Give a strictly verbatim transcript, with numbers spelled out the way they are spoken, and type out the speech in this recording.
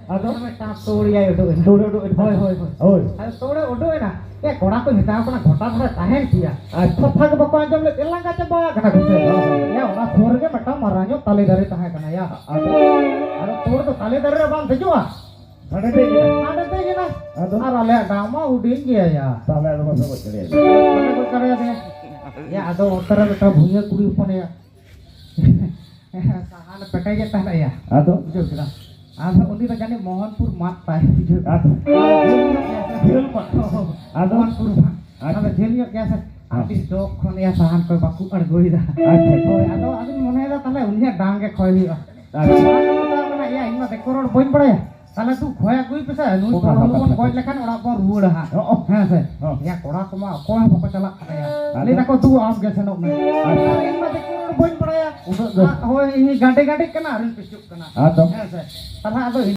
ᱟᱫᱚ? ᱢᱤᱫᱴᱟᱝ ᱛᱳᱲ ᱮᱭᱟᱭ ᱩᱰᱩᱠ ᱮᱱᱟ᱾ ᱛᱳᱲ ᱩᱰᱩᱠ ᱮᱱᱟ᱾ ᱦᱳᱭ, ᱦᱳᱭ, ᱦᱳᱭ᱾ ᱦᱳᱭ᱾ ᱟᱫᱚ ᱛᱳᱲᱮ ᱩᱰᱩᱠ ᱮᱱᱟ᱾ ᱮ, ᱠᱚᱲᱟ ᱠᱚ ᱢᱮᱛᱟᱣ ᱠᱟᱱᱟ, ᱜᱷᱚᱴᱟ ᱫᱷᱟᱨᱮ ᱛᱟᱦᱮᱱ ᱯᱮᱭᱟ᱾ ᱟᱪᱪᱷᱟ᱾ ᱠᱟᱛᱷᱟ ᱜᱮ ᱵᱟᱠᱚ ᱟᱸᱡᱚᱢ ᱞᱮᱫ, ᱞᱟᱸᱜᱟ ᱪᱟᱵᱟ ᱟᱠᱟᱱᱟ ᱠᱚ ᱥᱮ᱾ ᱦᱳᱭ, ᱦᱳᱭ᱾ ᱭᱟ, ᱚᱱᱟ ᱥᱩᱨ ᱨᱮᱜᱮ ᱢᱤᱫᱴᱟᱝ ᱢᱟᱨᱟᱝ ᱧᱚᱜ ᱛᱟᱞᱮ ᱫᱟᱨᱮ ᱛᱟᱦᱮᱸ ᱠᱟᱱᱟ ᱭᱟ᱾ ᱟᱫᱚ? ᱟᱫᱚ ᱛᱳᱲ ᱫᱚ ᱛᱟᱞᱮ ᱫᱟᱨᱮ ᱨᱮ ᱵᱟᱝ ᱫᱮᱡᱚᱜᱼᱟ? ᱦᱟᱸᱰᱮ ᱫᱮᱡ ᱮᱱᱟ᱾ ᱦᱟᱸᱰᱮ ᱫᱮᱡ ᱮᱱᱟ᱾ ᱟᱫᱚ? ᱟᱨ ᱟᱞᱮᱭᱟᱜ ᱰᱟᱝ ᱢᱟ ᱦᱩᱰᱤᱧ ᱜᱮᱭᱟ ᱭᱟ᱾ ᱛᱟᱦᱞᱮ ᱟᱫᱚ ᱵᱟᱯᱮ ᱜᱚᱡ ᱫᱟᱲᱮᱭᱟᱫᱮᱭᱟ? ᱵᱟᱞᱮ ᱜᱚᱡ ᱫᱟᱲᱮᱭᱟᱫᱮᱭᱟ᱾ ᱭᱟ, ᱟᱫᱚ ᱚᱱᱛᱮ ᱨᱮ ᱢᱤᱫᱴᱟᱝ ᱵᱷᱩᱭᱟᱹ ᱠᱩᱲᱤ ᱦᱚᱯᱚᱱ ᱭᱟ᱾ ᱥᱟᱦᱟᱱ ᱯᱮᱴᱮᱡᱮᱫ ᱛᱟᱦᱮᱱᱟ ᱭᱟ᱾ ᱟᱫᱚ? ᱵᱩᱡᱷᱟᱹᱣ ᱠᱮᱫᱟ? ᱟᱫᱚ ᱩᱱᱤ ᱫᱚ ᱡᱟᱹᱱᱤᱡ ᱢᱳᱦᱚᱱᱯᱩᱨ ᱢᱟᱫ ᱛᱟᱭ, ᱵᱩᱡᱷᱟᱹᱣ ᱠᱮᱫᱟ? ᱟᱫᱚ? ᱡᱷᱟᱹᱞ ᱧᱚᱜ ᱜᱮᱭᱟ ᱥᱮ᱾ ᱡᱷᱟᱹᱞ ᱢᱟᱫ᱾ ᱟᱫᱚ? ᱢᱳᱦᱚᱱᱯᱩᱨ ᱢᱟᱫ᱾ ᱟᱪᱪᱷᱟ᱾ ᱟᱫᱚ ᱡᱷᱟᱹᱞ ᱧᱚᱜ ᱜᱮᱭᱟ ᱥᱮ᱾ ᱦᱮᱸ᱾ ᱟᱹᱰᱤ ᱥᱚᱠ ᱠᱷᱚᱱ ᱭᱟ ᱥᱟᱦᱟᱱ ᱠᱚᱭ ᱵᱟᱠᱩᱵ ᱟᱬᱜᱚᱭᱮᱫᱟ᱾ ᱟᱪᱪᱷᱟ, ᱟᱪᱪᱷᱟ᱾ ᱦᱳᱭ, ᱟᱫᱚ ᱟᱫᱚᱧ ᱢᱚᱱᱮᱭᱮᱫᱟ ᱛᱟᱦᱞᱮ ᱩᱱᱤᱭᱟᱜ ᱰᱟᱝ ᱜᱮ ᱠᱷᱚᱭ ᱦᱩᱭᱩᱜᱼᱟ᱾ ᱟᱪᱪᱷᱟ᱾ ᱚᱱᱟ ᱠᱚ ᱢᱮᱛᱟᱣ ᱠᱟᱱᱟ, ᱭᱟ, ᱤᱧ ᱢᱟ ᱫᱤᱠᱩ ᱨᱚᱲ ᱵᱟᱹᱧ ᱵᱟᱲᱟᱭᱟ᱾ ᱛᱟᱦᱞᱮ ᱫᱩ ᱠᱷᱚᱭ ᱟᱹᱜᱩᱭ ᱯᱮᱥᱮ, ᱱᱩᱭ ᱚᱠᱟ ᱛᱚ ᱠᱟᱛᱷᱟ ᱵᱚᱱ ᱠᱟᱱᱟ? ᱜᱚᱡ ᱞᱮᱠᱷᱟᱱ ᱚᱲᱟᱜ ᱵᱚᱱ ᱨᱩᱣᱟᱹᱲᱟ ᱦᱟᱸᱜ᱾ ᱚ, ᱚ᱾ ᱦᱮᱸ ᱥᱮ? ᱦᱚᱸ᱾ ᱭᱟ, ᱠᱚᱲᱟ ᱠᱚᱢᱟ ᱚᱠᱚᱭ ᱦᱚᱸ ᱵᱟᱠᱚ ᱪᱟᱞᱟᱜ ᱠᱟᱱᱟ ᱭᱟ᱾ ᱟᱫᱚ? ᱞᱟᱹᱭ ᱫᱟᱠᱚ, "ᱫᱩ, ᱟᱢ ᱜᱮ ᱥᱮᱱᱚᱜ ᱢᱮ᱾" ᱟᱪᱪᱷᱟ᱾ ᱟᱨ ᱤᱧ ᱢᱟ ᱫᱤᱠᱩ ᱨᱚᱲ ᱵᱟᱹᱧ ᱵᱟᱲᱟᱭᱟ᱾ ᱩᱱᱟᱹᱜ ᱫᱚ? ᱟᱨ ᱦᱳᱭ, ᱤᱧ ᱜᱟᱸᱰᱮ ᱜᱟᱸᱰᱮᱜ ᱠᱟᱱᱟ ᱟᱨᱤᱧ ᱯᱤᱪᱩᱜ ᱠᱟᱱᱟ᱾ ᱟᱫᱚ? ᱦᱮᱸ ᱥᱮ? ᱛᱟᱦᱞᱮ ᱟᱫᱚ